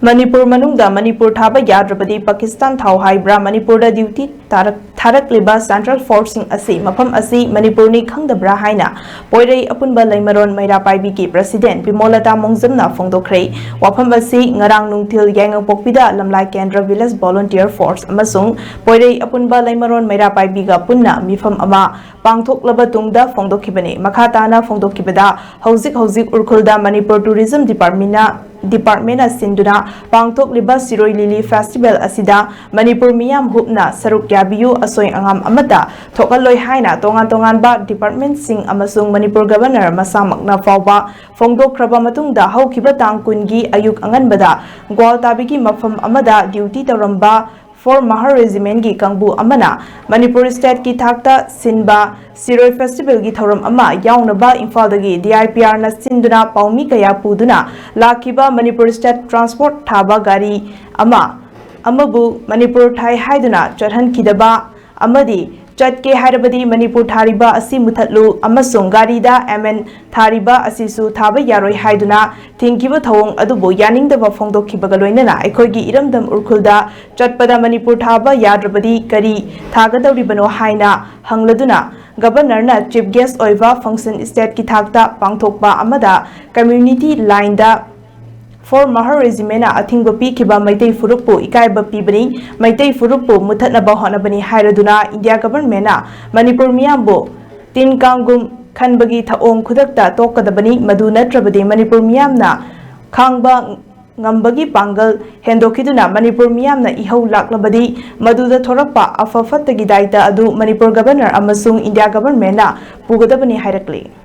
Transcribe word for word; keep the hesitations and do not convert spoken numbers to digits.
ꯃꯅꯤꯄꯨꯔ ꯃꯅꯨꯡꯗ ꯃꯅꯤꯄꯨꯔ ꯊꯥꯕ ꯌꯥꯗ꯭ꯔꯕꯗꯤ ꯄꯥꯀꯤꯁꯇꯥꯟ ꯊꯥꯎ ꯍꯥꯏꯕ꯭ꯔꯥ? ꯃꯅꯤꯄꯨꯔꯗ ꯗ꯭ꯌꯨꯇꯤ ꯊꯥꯔꯛꯂꯤꯕ ꯁꯦꯟꯇ꯭ꯔꯦꯜ ꯐꯣꯔꯁꯁꯤꯡ ꯑꯁꯤ ꯃꯐꯝ ꯑꯁꯤ ꯃꯅꯤꯄꯨꯔꯅꯤ ꯈꯪꯗꯕ꯭ꯔꯥ ꯍꯥꯏꯅ ꯄꯣꯏꯔꯩ ꯑꯄꯨꯟꯕ ꯂꯩꯃꯔꯣꯟ ꯃꯩꯔꯥ ꯄꯥꯏꯕꯤꯒꯤ ꯄ꯭ꯔꯁꯤꯗꯦꯟ ꯕꯤꯃꯣꯂꯇꯥ ꯃꯣꯡꯖꯝꯅ ꯐꯣꯡꯗꯣꯛꯈ꯭ꯔꯦ꯫ ꯋꯥꯐꯝ ꯑꯁꯤ ꯉꯔꯥꯡ ꯅꯨꯡꯊꯤꯜ ꯌꯥꯏꯉꯪꯄꯣꯛꯄꯤꯗ ꯂꯝꯂꯥꯏ ꯀꯦꯟꯗ꯭ꯔ ꯚꯤꯂꯦꯖ ꯚꯣꯂꯨꯟꯇꯤꯌꯔ ꯐꯣꯔꯁ ꯑꯃꯁꯨꯡ ꯄꯣꯏꯔꯩ ꯑꯄꯨꯟꯕ ꯂꯩꯃꯔꯣꯟ ꯃꯩꯔꯥ ꯄꯥꯏꯕꯤꯒ ꯄꯨꯟꯅ ꯃꯤꯐꯝ ꯑꯃ ꯄꯥꯡꯊꯣꯛꯂꯕ ꯇꯨꯡꯗ ꯐꯣꯡꯗꯣꯛꯈꯤꯕꯅꯤ꯫ ꯃꯈꯥ ꯇꯥꯅ ꯐꯣꯡꯗꯣꯛꯈꯤꯕꯗ, ꯍꯧꯖꯤꯛ ꯍꯧꯖꯤꯛ ꯎꯔꯈꯨꯜꯗ ꯃꯅꯤꯄꯨꯔ ꯇꯨꯔꯤꯖꯝ ꯗꯤꯄꯥꯔꯠꯃꯦꯟꯅ ꯗꯤꯄꯥꯔꯠꯃꯦꯟꯅ ꯁꯤꯟꯗꯨꯅ ꯄꯥꯡꯊꯣꯛꯂꯤꯕ ꯁꯤꯔꯣꯏ ꯂꯤꯂꯤ ꯐꯦꯁꯇꯤꯚꯦꯜ ꯑꯁꯤꯗ ꯃꯅꯤꯄꯨꯔ ꯃꯤꯌꯥꯝ ꯍꯨꯞꯅ ꯁꯔꯨꯛ ꯌꯥꯕꯤꯌꯨ, ꯑꯁꯣꯏ ꯑꯉꯥꯝ ꯑꯃꯠꯇ ꯊꯣꯛꯍꯜꯂꯣꯏ ꯍꯥꯏꯅ ꯇꯣꯉꯥꯟ ꯇꯣꯉꯥꯟꯕ ꯗꯤꯄꯥꯔꯠꯃꯦꯟꯁꯤꯡ ꯑꯃꯁꯨꯡ ꯃꯅꯤꯄꯨꯔ ꯒꯕꯔꯅꯔ ꯃꯁꯥꯃꯛꯅ ꯐꯥꯎꯕ ꯐꯣꯡꯗꯣꯛꯈ꯭ꯔꯕ ꯃꯇꯨꯡꯗ, ꯍꯧꯈꯤꯕ ꯇꯥꯡ ꯀꯨꯟꯒꯤ ꯑꯌꯨꯛ ꯑꯉꯟꯕꯗ ꯒ꯭ꯋꯥꯜ ꯇꯥꯕꯤꯒꯤ ꯃꯐꯝ ꯑꯃꯗ ꯗ꯭ꯌꯨꯇꯤ ꯇꯧꯔꯝꯕ ꯐꯣꯔ ꯃꯍꯥ ꯔꯦꯖꯤꯃꯦꯟꯒꯤ ꯀꯥꯡꯕꯨ ꯑꯃꯅ ꯃꯅꯤꯄꯨꯔ ꯁ꯭ꯇꯦꯠꯀꯤ ꯊꯥꯛꯇ ꯁꯤꯟꯕ ꯁꯤꯔꯣꯏ ꯐꯦꯁꯇꯤꯚꯦꯜꯒꯤ ꯊꯧꯔꯝ ꯑꯃ ꯌꯥꯎꯅꯕ ꯏꯝꯐꯥꯜꯗꯒꯤ ꯗꯤ ꯑꯥꯏ ꯄꯤ ꯑꯥꯔꯅ ꯁꯤꯟꯗꯨꯅ ꯄꯥꯎꯃꯤ ꯀꯌꯥ ꯄꯨꯗꯨꯅ ꯂꯥꯛꯈꯤꯕ ꯃꯅꯤꯄꯨꯔ ꯁ꯭ꯇꯦꯠ ꯇ꯭ꯔꯥꯟꯁꯄꯣꯔꯠ ꯊꯥꯕ ꯒꯥꯔꯤ ꯑꯃ ꯑꯃꯕꯨ ꯃꯅꯤꯄꯨꯔ ꯊꯥꯏ ꯍꯥꯏꯗꯨꯅ ꯆꯠꯍꯟꯈꯤꯗꯕ ꯑꯃꯗꯤ ꯆꯠꯀꯦ ꯍꯥꯏꯔꯕꯗꯤ ꯃꯅꯤꯄꯨꯔ ꯊꯥꯔꯤꯕ ꯑꯁꯤ ꯃꯨꯊꯠꯂꯨ ꯑꯃꯁꯨꯡ ꯒꯥꯔꯤꯗ ꯑꯦꯝ ꯑꯦꯟ ꯊꯥꯔꯤꯕ ꯑꯁꯤꯁꯨ ꯊꯥꯕ ꯌꯥꯔꯣꯏ ꯍꯥꯏꯗꯨꯅ ꯊꯤꯡꯈꯤꯕ ꯊꯧꯑꯣꯡ ꯑꯗꯨꯕꯨ ꯌꯥꯅꯤꯡꯗꯕ ꯐꯣꯡꯗꯣꯛꯈꯤꯕꯒ ꯂꯣꯏꯅꯅ ꯑꯩꯈꯣꯏꯒꯤ ꯏꯔꯝꯗꯝ ꯎꯔꯈꯨꯜꯗ ꯆꯠꯄꯗ ꯃꯅꯤꯄꯨꯔ ꯊꯥꯕ ꯌꯥꯗ꯭ꯔꯕꯗꯤ ꯀꯔꯤ ꯊꯥꯒꯗꯧꯔꯤꯕꯅꯣ ꯍꯥꯏꯅ ꯍꯪꯂꯗꯨꯅ, ꯒꯕꯔꯅꯔꯅ ꯆꯤꯐ ꯒꯦꯁ ꯑꯣꯏꯕ ꯐꯪꯁꯟ ꯁ꯭ꯇꯦꯠꯀꯤ ꯊꯥꯛꯇ ꯄꯥꯡꯊꯣꯛꯄ ꯑꯃꯗ ꯀꯝꯃ꯭ꯌꯨꯅꯤꯇꯤ ꯂꯥꯏꯟꯗ ꯐꯣꯔ ꯃꯍꯥ ꯔꯦꯖꯤꯃꯦꯟꯅ ꯑꯊꯤꯡꯕ ꯄꯤꯈꯤꯕ ꯃꯩꯇꯩ ꯐꯨꯔꯨꯞꯄꯨ ꯏꯀꯥꯏꯕ ꯄꯤꯕꯅꯤ, ꯃꯩꯇꯩ ꯐꯨꯔꯨꯞꯄꯨ ꯃꯨꯊꯠꯅꯕ ꯍꯣꯠꯅꯕꯅꯤ ꯍꯥꯏꯔꯗꯨꯅ ꯏꯟꯗꯤꯌꯥ ꯒꯕꯔꯅꯃꯦꯟꯅ ꯃꯅꯤꯄꯨꯔ ꯃꯤꯌꯥꯝꯕꯨ ꯇꯤꯟ ꯀꯥꯡꯒꯨꯝ ꯈꯟꯕꯒꯤ ꯊꯧꯑꯣꯡ ꯈꯨꯗꯛꯇ ꯇꯣꯛꯀꯗꯕꯅꯤ꯫ ꯃꯗꯨ ꯅꯠꯇ꯭ꯔꯕꯗꯤ ꯃꯅꯤꯄꯨꯔ ꯃꯤꯌꯥꯝꯅ ꯈꯥꯡꯕ ꯉꯝꯕꯒꯤ ꯄꯥꯡꯒꯜ ꯍꯦꯟꯗꯣꯛꯈꯤꯗꯨꯅ ꯃꯅꯤꯄꯨꯔ ꯃꯤꯌꯥꯝꯅ ꯏꯍꯧ ꯂꯥꯛꯂꯕꯗꯤ ꯃꯗꯨꯗ ꯊꯣꯔꯛꯄ ꯑꯐ ꯐꯠꯇꯒꯤ ꯗꯥꯏꯇ ꯑꯗꯨ ꯃꯅꯤꯄꯨꯔ ꯒꯕꯔꯅꯔ ꯑꯃꯁꯨꯡ ꯏꯟꯗꯤꯌꯥ ꯒꯕꯔꯅꯃꯦꯟꯅ ꯄꯨꯒꯗꯕꯅꯤ ꯍꯥꯏꯔꯛꯂꯤ꯫